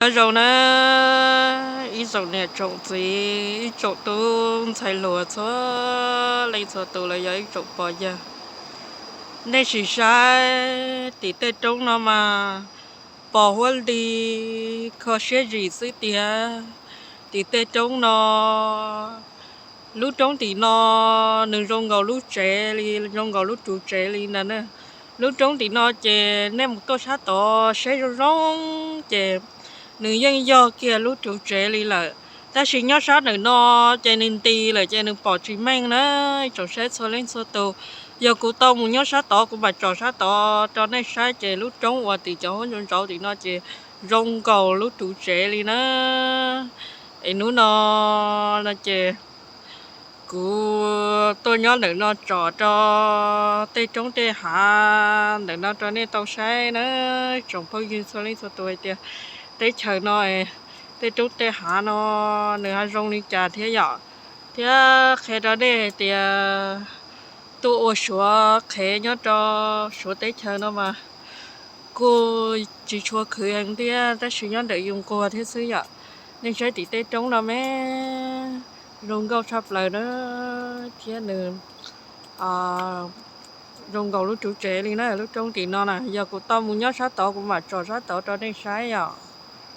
Nyob zoo na, ib tsoom niam tsoom txiv, ib tsoom tub ntxhais hluas txhua leej txhua tus los yog ib tsoom pog yawg, nej sim saib tim tej roob no mas pos huab li kho siab zim xwb tiag. Tim tej roob no, lub roob tim no nws zoo nkaus lub tsev li, zoo nkaus lub ruv tsev li ntag na. Lub roob tim no ces nej mus tuaj sab tod saib zoo zoo ces nws yeej yog kiag lub ruv tsev li lawm. Tab sis nyob sab ntawm no ces nws nti lawm ces nws pom tsis meej na. Ib tsoom saib txhua leej txhua tus, yog kuv tau mus nyob sab tod kuv mam tsom sab tod rau nej saib ces lub roob uas tim cov huab ntsaus ntsaus tim no ces zoo nkaus lub ruv tsev li na. Es hnub no no ces kuv tuaj nyob ntawm no tsom rau tej roob tej hav ntawm no rau nej tau saib na. Tsoom phooj ywg txhua leej txhua tus hais tias teb chaws no, tej roob tej hav no nws ho zoo li cas thiab yom, thiab qhia rau nej hais tias tuaj ua suav qhev nyob rau suav teb chaws no mas kuj tsis tshua khwv heev thiab, tab sis nyob ntawm yus nquag thiab xwb yom. Nej saib tim tej roob no me, zoo nkauj tshaj plaws na, thiab nws zoo nkaus lub ruv tsev li na. Lub roob tim no na, yog kuv tau mus nyob sab tod kuv mam tsom sab tod rau nej saib yom.